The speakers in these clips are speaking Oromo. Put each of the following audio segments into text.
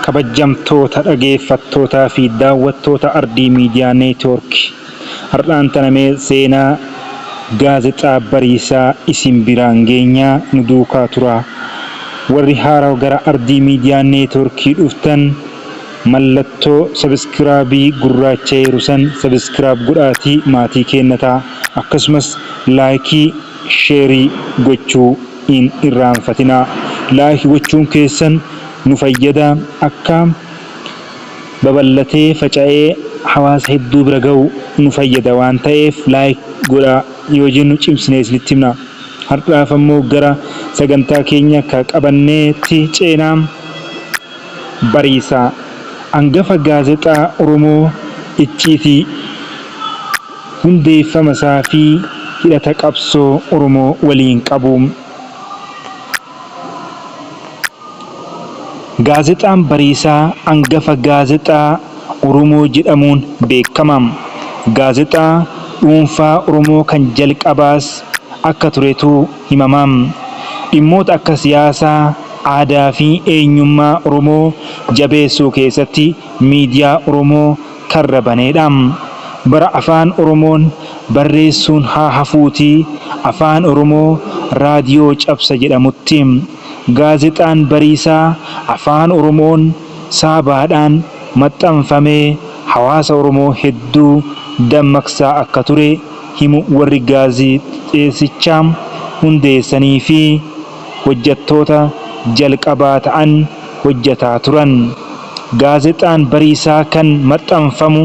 Kabajjamtoota dhageeffattootaa fi daawwattoota Ardii Miidiyaa Neetwoork, har'aan tana mee seenaa Gaazexaa Bariisaa isin biraan geenyaa nu duukaa turaa. Warri haarawa gara Ardii Miidiyaa Neetwoorkii dhuftan mallattoo sabiskiraabii gurraacha'eeru san sabiskiraab godhaatii maatii keenna ta'a. Akkasumas laayikii, sheerii gochuu hin irraanfatinaa. Like gochuun keessan nu fayyada akka babal'atee faca'ee hawaasa hedduu bira ga'u nu fayyada waan ta'eef like godhaa yoo jennu cimsinee isinitti himna. Har'aaf ammoo gara sagantaa keenya ka qabanneetti ceena. Bariisaa, Angafa gaazexaa Oromoo icciitii hundeeffama isaa fi hidhata qabsoo Oromoo waliin qabu. Gaazexaan Bariisaa angafa gaazexaa Oromoo jedhamuun beekama. Gaazexaa dhuunfaa Oromoo kan jalqabaas akka turetu himama. Dhimmoota akka siyaasaa, aadaa fi eenyummaa Oromoo jabeessuu keessatti miidiyaa Oromoo karra baneedha. Bara Afaan Oromoon barreessuun haa hafuutii Afaan Oromoo raadiyoo cabsa jedhamutti Gaazexaan Bariisaa Afaan Oromoon Saabaadhaan maxxanfamee hawaasa Oromoo hedduu dammaqsaa akka ture himu warri gaazexeessicha hundeessanii fi hojjettoota jalqabaa ta'an hojjetaa turan. Gaazexaan Bariisaa kan maxxanfamu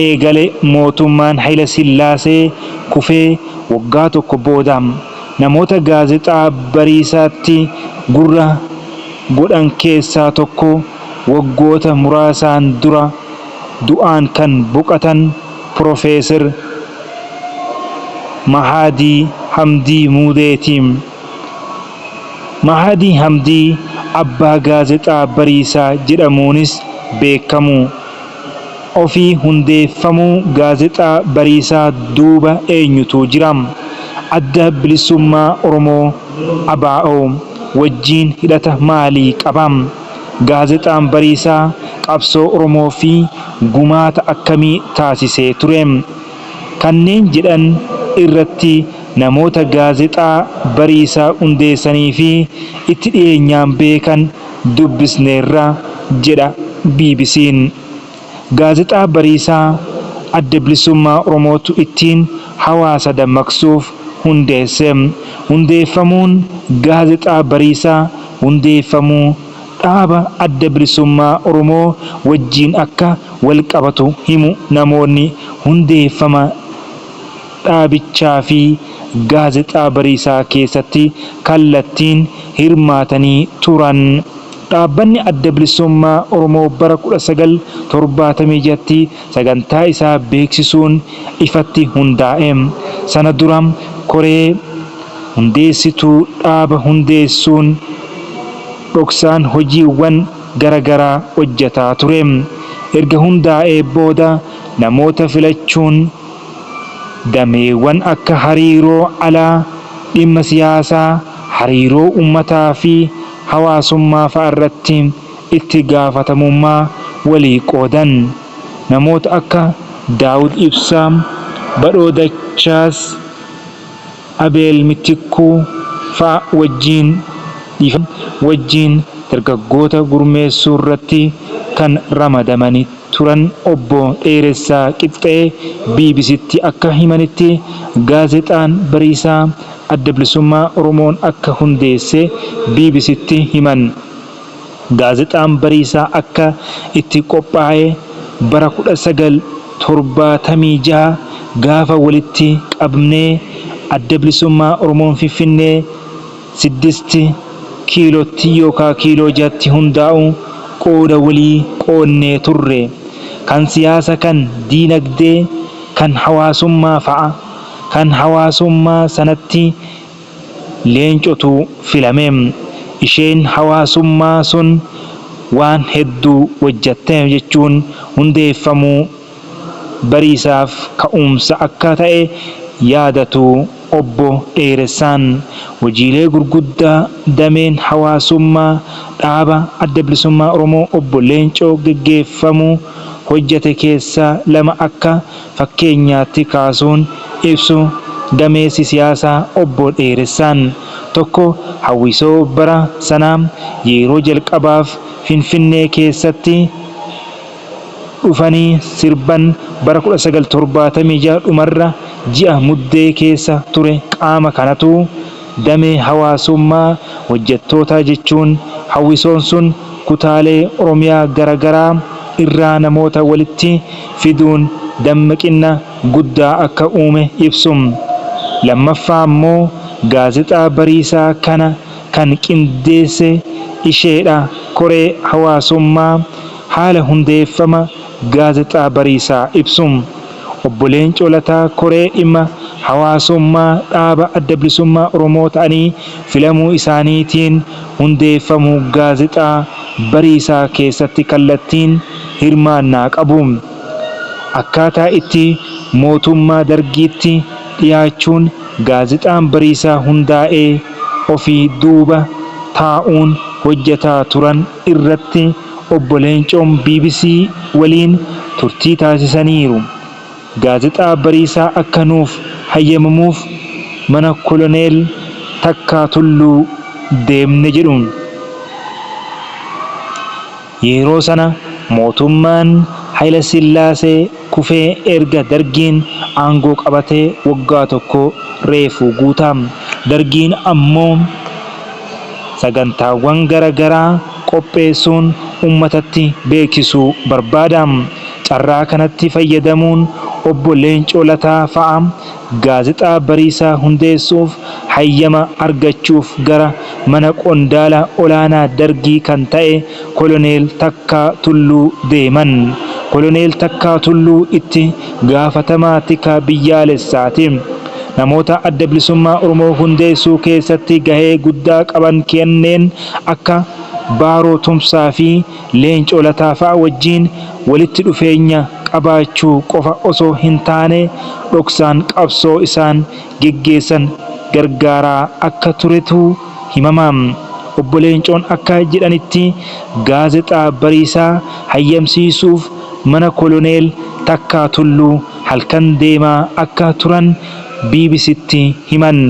eegale mootummaan Hayilasillaasee kufee waggaa tokko booda. Namoota Gaazexaa Bariisaatti gurra godhan keessaa tokko waggoota muraasaan dura du'aan kan boqatan Pirofeesar Mahaadii Hamdii Muudeeti. Mahadii Hamdii abbaa Gaazexaa Bariisaa jedhamuunis beekamu. Ofii hundeeffamuu Gaazexaa Bariisaa duuba eenyutu jira? Adda Bilisummaa Oromoo, ABO, wajjin hidhata maalii qaba? Gaazexaan Bariisaa qabsoo Oromoo fi gumaata akkamii taasisee ture? Kanneen jedhan irratti namoota Gaazexaa Bariisaa hundeessanii fi itti dhiyeenyaan beekan dubbisneerra jedha BBCn. Gaazexaa Bariisaa Adda Bilisummaa Oromootu ittiin hawaasa dammaqsuuf hundeesse. Hundeeffamuun Gaazexaa Bariisaa hundeeffamuu dhaaba Adda Bilisummaa Oromoo wajjiin akka walqabatu himu namoonni hundeeffama dhaabichaa fi Gaazexaa Bariisaa keessatti kallattiin hirmaatanii turan. Dhaabbanni Adda Bilisummaa Oromoo bara 1976tti sagantaa isaa beeksisuun ifatti hundaa'e. Sana dura koree hundeessituu dhaaba hundeessuun dhoksaan hojiiwwan gara garaa hojjataa ture. Erga hundaa'ee booda namoota filachuun dameewwan akka hariiroo alaa, dhimma siyaasaa, hariiroo ummataa fi hawaasummaa fa'arratti itti gaafatamummaa walii qoodan. Namoota akka Daawud Ibsaa, Badhoo Dachaas, Abeel Mitikkuu fa'a wajjiin dhiifama wajjiin dargaggoota gurmeessuurratti kan ramadamani turan Obbo Dheeressaa Qixxee BBCtti akka himanitti, Gaazexaan Bariisaa Adda Bilisummaa Oromoon akka hundeesse BBCtti himan. Gaazexaan Bariisaa akka itti qophaa'e bara 1976 gaafa walitti qabmnee Adda Bilisummaa Oromoon Finfinnee Siddisti Kiilootti yookaa Kiiloo jahatti hundaa'u qooda walii qoodnee turre. Kan siyaasa kan diinagdee, kan hawaasummaa fa'a. Kan hawaasummaa sanatti Leencotu filame. Isheen hawaasummaa sun waan hedduu hojjatte jechuun hundeeffamuu Bariisaaf ka'umsa akka ta'e yaadatu. Obbo Dheeressaan. Hojiilee gurguddaa dameen hawaasummaa dhaaba Adda Bilisummaa Oromoo Obbo Leencoo geggeeffamu hojjate keessaa lama akka fakkeenyaatti kaasuun ibsu gameessi siyaasaa Obbo Dheeressaan. Tokko hawwisoo bara sanaa yeroo jalqabaaf Finfinnee keessatti dhufanii sirban bara 1976 dhumarra ji'a Muddee keessa ture qaama kanatu damee hawaasummaa hojjettootaa jechuun hawwisoon sun kutaalee Oromiyaa garagaraa irraa namoota walitti fiduun dammaqinna guddaa akka uume ibsu. Lammaffaa ammoo Gaazexaa Bariisaa kana kan qindeesse isheedha koree hawaasummaa haala hundeeffama Gaazexaa Bariisaa ibsu. Obbo Leencoo Lataa koree dhimma hawaasummaa dhaaba Adda Bilisummaa Oromoo ta'anii filamuu isaaniitiin hundeeffamuu Gaazexaa Bariisaa keessatti kallattiin hirmaannaa qabu. Akkaataa itti mootummaa Dargiitti dhiyaachuun Gaazexaan Bariisaa hundaa'ee ofii duuba taa'uun hojjetaa turan irratti Obbo Leencoon bbc waliin turtii taasisaniiru. Gaazexaa Bariisaa akka nuuf hayyamamuuf mana Koloneel Takkaa Tulluu deemne jedhu. Yeroo sana mootummaan Hayilasillaasee kufee erga Dargiin aangoo qabatee waggaa tokko reefu guuta. Dargiin ammoo sagantaawwan gara garaa qopheessuun ummatatti beeksisuu barbaada. Carraa kanatti fayyadamuun Obbo Leencoo Lataa fa'a Gaazexaa Bariisaa hundeessuuf hayyama argachuuf gara mana qondaala olaanaa Dargii kan ta'e Koloneel Takkaa Tulluu deeman. Koloneel Takkaa Tulluu itti gaafatamaa tika biyyaalessaati. Namoota Adda Bilisummaa Oromoo hundeessuu keessatti gahee guddaa qaban kenneen akka Baaroo Tumsaa fi Leencoo Lataa fa'a wajjin walitti dhufeenya qabaachuu qofa osoo hin taane dhoksaan qabsoo isaan geggeessan gargaaraa akka turetu himama. Obbo Leencoon akka jedhanitti Gaazexaa Bariisaa hayyamsiisuuf mana Koloneel Takkaa Tulluu halkan deemaa akka turan BBCtti himan.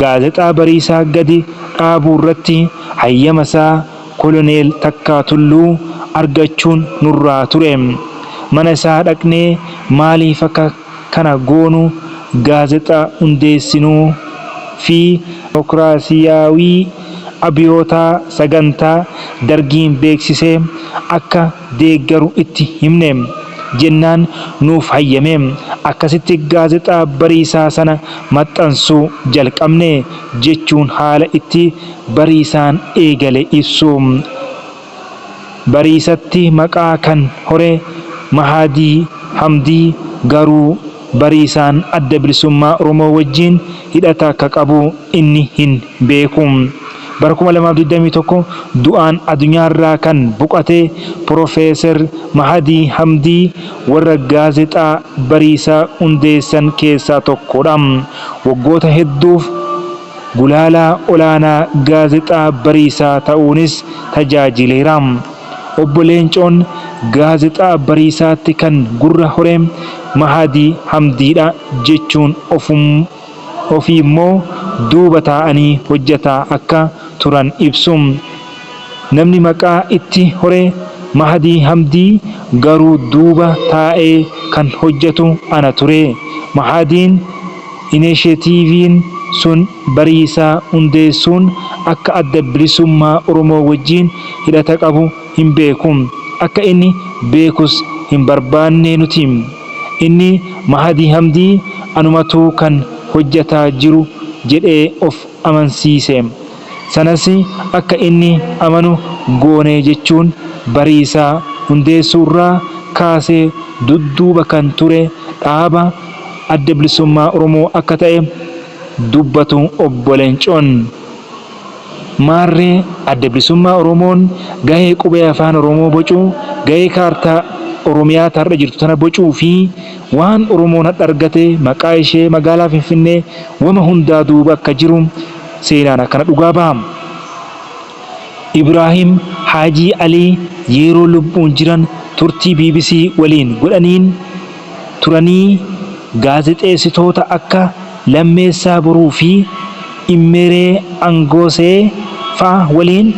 Gaazexaa Bariisaa gadi dhaabuurratti hayyamasaa Koloneel Takkaa Tulluu argachuun nurraa ture. Mana isaa dhaqnee maaliif akka kana goonu, gaazexaa hundeessinuu fi Dimokiraasiyaawii Abiyootaa sagantaa Dargiin beeksise akka deeggaru itti himne. Jennaan nuuf hayyame. Akkasitti Gaazexaa Bariisaa sana maxxansuu jalqabne, jechuun haala itti Bariisaan eegale ibsu. Bariisatti maqaa kan hore Mahaadii Hamdii garuu Bariisaan Adda Bilisummaa Oromoo wajjin hidhata akka qabu inni hin beeku. Bara 2021 du'aan adunyaarraa kan boqate Pirofeesar Mahadii Hamdii warra Gaazexaa Bariisaa hundeessan keessaa tokkodha. Waggoota hedduuf Gulaalaa olaanaa Gaazexaa Bariisaa ta'uunis tajaajileera. Obbo Leencoon Gaazexaa Bariisaatti kan gurra hore Mahadii Hamdiidha jechuun ofiimmoo duuba taa'anii hojjetaa akka turan ibsu. Namni maqaa itti hore Mahadii Hamdii garuu duuba taa'ee kan hojjetu ana ture. Mahadiin Inisheetiiviin sun Bariisaa hundeessuun akka Adda Bilisummaa Oromoo wajjin hidhata qabu hin beeku. Akka inni beekus hin barbaanne nuti. Inni, Mahadii Hamdii, anumatu kan hojjetaa jiru jedhee of amansiise. Sanas akka inni amanu goone jechuun Bariisaa hundeessuurraa kaasee dudduuba kan ture dhaaba Adda Bilisummaa Oromoo akka ta'e dubbatu Obbo Leencoon. Maarree Adda Bilisummaa Oromoon gahee qubee Afaan Oromoo bocuu, gahee kaartaa Oromiyaa ta har'a jirtu tana bocuu fi waan Oromoon hadha argate maqaa ishee magaalaa Finfinnee wama hundaa duuba akka jiru seenaan akkana dhugaa baha. Ibraahim Haajii Alii yeroo lubbuun jiran turtii bbc waliin godhaniin turanii gaazexeessitoota akka Lammeessaa Boruu fi Immeree Angoosee fa'a waliin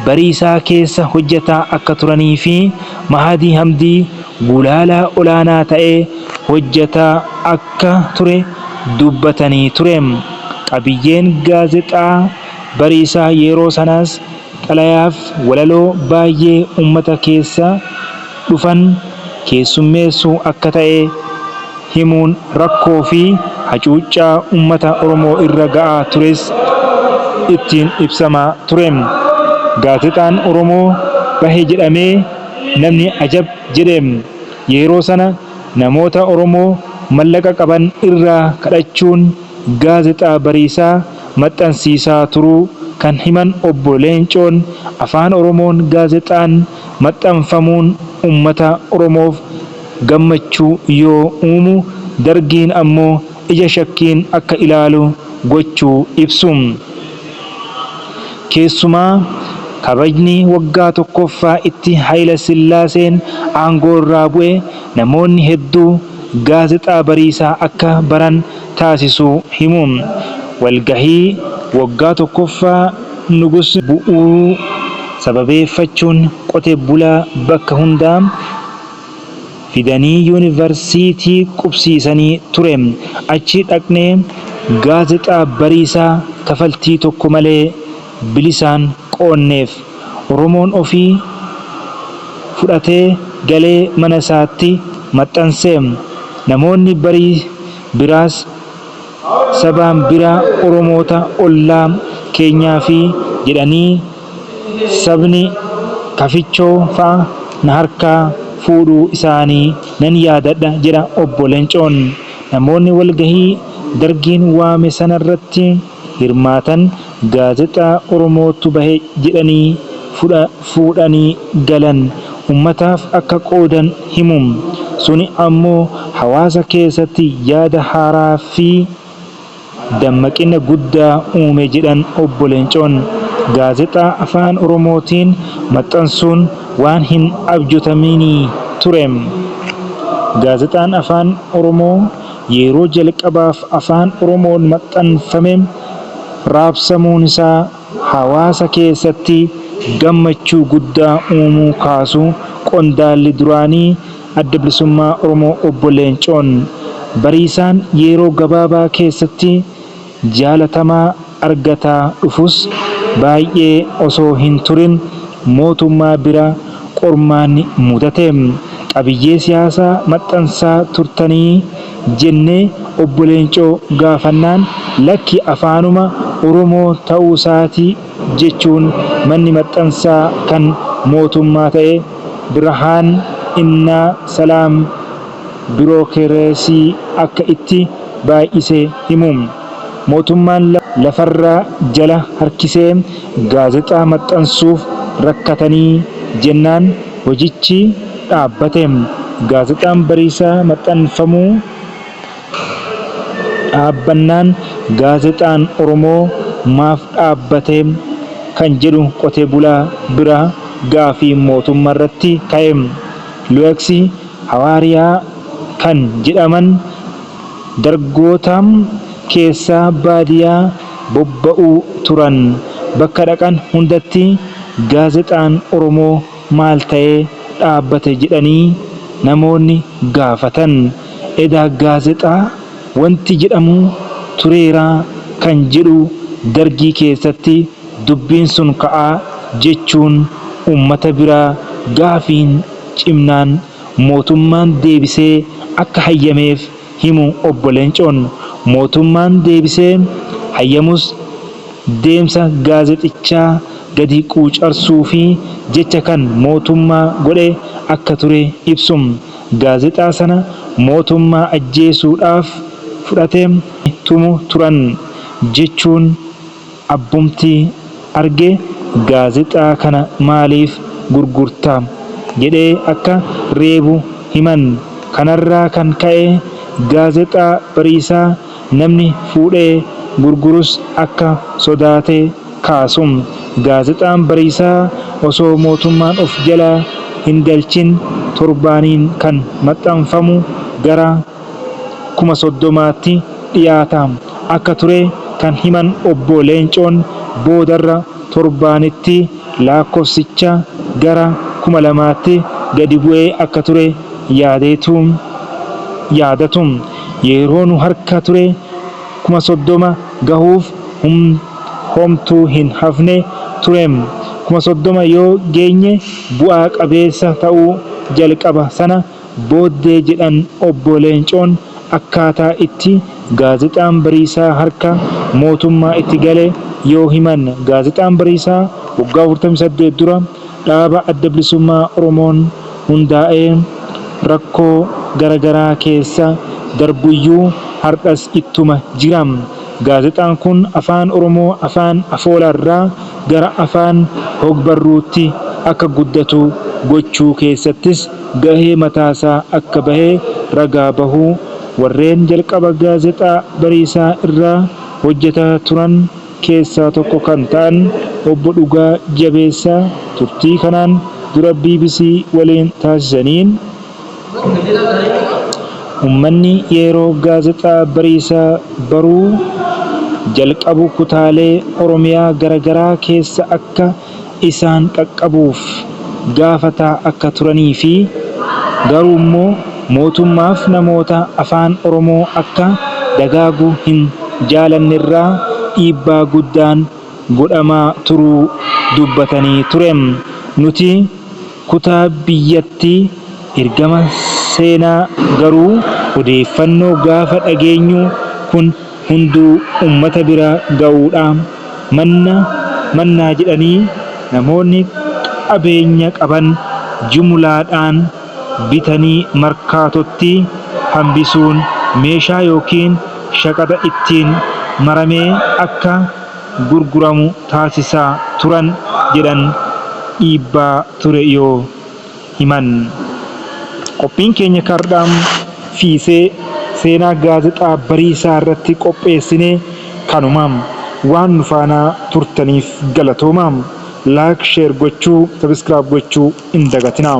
Bariisaa keessa hojjetaa akka turanii fi Mahadii Hamdii gulaalaa olaanaa ta'ee hojjetaa akka ture dubbatanii ture. Qabiyyeen Gaazexaa Bariisaa yeroo sanaas xalayaaf walaloo baay'ee ummata keessa dhufan keessummeessuu akka ta'e himuun rakkoo fi hacuuccaa ummata Oromoo irra ga'aa tures ittiin ibsamaa ture. Gaazexaan Oromoo bahe jedhamee namni ajab jedhe. Yeroo sana namoota Oromoo mallaqa qaban irraa kadhachuun Gaazexaa Bariisaa maxxansiisaa turuu kan himan Obbo Leencoon, Afaan Oromoon gaazexaan maxxanfamuun ummata Oromoof gammachuu yoo uumu, Dargiin ammoo ija shakkiin akka ilaalu gochuu ibsu. Keessumaa kabajni waggaa tokkoffaa itti Hayilasillaaseen aangoorraa bu'e namoonni hedduu Gaazexaa Bariisaa akka baran taasisuu himu. Walgahii waggaa tokkoffaa Nugus bu'uu sababeeffachuun qote bulaa bakka hundaa fidanii yuunivarsiitii qubsiisanii ture. Achi dhaqnee Gaazexaa Bariisaa kafaltii tokko malee bilisaan qoonneef. Oromoon ofii fudhatee galee mana isaatti maxxanse. Namoonni barii biraas sabaan biraa Oromoota ollaa keenyaafi jedhanii sabni Kafichoo fa'a na harkaa fuudhuu isaanii nan yaadadha jedha Obbo Lencoon. Namoonni walgahii Dargiin waame sanarratti hirmaatan gaazexaa Oromootu bahe jedhanii fuudhanii galan ummataaf akka qoodan himu. Suni ammoo hawaasa keessatti yaada haaraa fi dammaqina guddaa uume jedhan Obbo Leencoon. Gaazexaa Afaan Oromootiin maxxansuun waan hin abjotamiinii ture. Gaazexaan Afaan Oromoo yeroo jalqabaaf Afaan Oromoon maxxanfame raabsamuunsaa hawaasa keessatti gammachuu guddaa uumuu kaasu qondaalli duraanii Adda Bilisummaa Oromoo Obbo Leencoon. Bariisaan yeroo gabaabaa keessatti jaalatamaa argataa dhufus baay'ee osoo hin turin mootummaa bira qormaanni mudate. Qabiyyee siyaasaa maxxansaa turtanii jennee Obbo Leencoo gaafannaan lakki afaanuma Oromoo ta'uusaati jechuun manni maxxansaa kan mootummaa ta'e Birhaan Innaa Salaam birookireesii akka itti baay'ise himu. Mootummaan lafarraa jala harkisee gaazexaa maxxansuuf rakkatanii jennaan hojichi dhaabbate. Gaazexaan Bariisaa maxxanfamuu dhaabbannaan gaazexaan Oromoo maaf dhaabbate kan jedhu qote bulaa biraa gaafii mootummaarratti ka'e. Lueksi Hawaariyaa kan jedhaman darggoota keessaa baadiyaa bobba'u turan. Bakka dhaqan hundatti gaazexaan Oromoo maal ta'ee dhaabbate jedhanii namoonni gaafatan. Edaa gaazexaa wanti jedhamu tureeraa kan jedhu Dargii keessatti dubbiin sun ka'aa jechuun ummata biraa gaafiin cimnaan mootummaan deebisee akka hayyameef himu Obbo Leencoon. Mootummaan deebisee hayyamus deemsa gaazexichaa gadi quucarsuufi jecha kan mootummaa godhe akka ture ibsu. Gaazexaa sana mootummaa ajjeesuudhaaf fudhate tumu turan jechuun abbumti arge gaazexaa kana maaliif gurgurta jedhee akka reebu himan. Kanarraa kan ka'e Gaazexaa Bariisaa namni fuudhee gurgurus akka sodaate kaasu. Gaazexaan Bariisaa osoo mootummaan of jala hingalchin torbaaniin kan maxxanfamu gara 30,000tti dhiyaata akka ture kan himan Obbo Leencoon, boodarra torbaanitti laakkofsicha gara 2,000tti gadi bu'ee akka ture yaadeetu yaadatu. Yeroo nu harka ture 30,000 gahuuf homtuu hin hafne ture. 30,000 yoo geenye bu'aa qabeessa ta'uu jalqaba sana booddee jedhan Obbo Leencoon akkaataa itti Gaazexaan Bariisaa harka mootummaa itti gale yoo himan. Gaazexaan Bariisaa waggaa 48 dura dhaaba Adda Bilisummaa Oromoon hundaa'ee rakkoo garagaraa keessa darbuyyuu hardhas ittuma jira. Gaazexaan kun Afaan Oromoo afaan afoolaarraa gara afaan hogbarruutti akka guddatu gochuu keessattis gahee mataasaa akka bahe ragaa bahu. Warreen jalqaba Gaazexaa Bariisaa irraa hojjetaa turan keessaa tokko kan ta'an Obbo Dhugaa Jabeessaa turtii kanaan dura bbc waliin taasisaniin, ummanni yeroo Gaazexaa Bariisaa baruu jalqabu kutaalee Oromiyaa garagaraa keessa akka isaan qaqqabuuf gaafataa akka turaniifi garuummoo mootummaaf namoota Afaan Oromoo akka dagaagu hin jaalannerraa dhiibbaa guddaan godhamaa turuu dubbatanii ture. Nuti kutaa biyyattii ergama seenaa garuu odeeffannoo gaafa dhageenyu kun hunduu ummata bira ga'uudha manna mannaa jedhanii namoonni qabeenya qaban jumlaadhaan bitanii Markaatotti hambisuun meeshaa ykn shaqaxa ittiin maramee akka gurguramu taasisaa turan jedhan dhiibbaa ture yoo himan. Qophiin keenya kardha fiisee seenaa Gaazexaa Bariisaa irratti qopheessine kanuma. Waan nu faana turtaniif galatoomaa. Like, share gochuu, subscribe gochuu hin dagatinaa.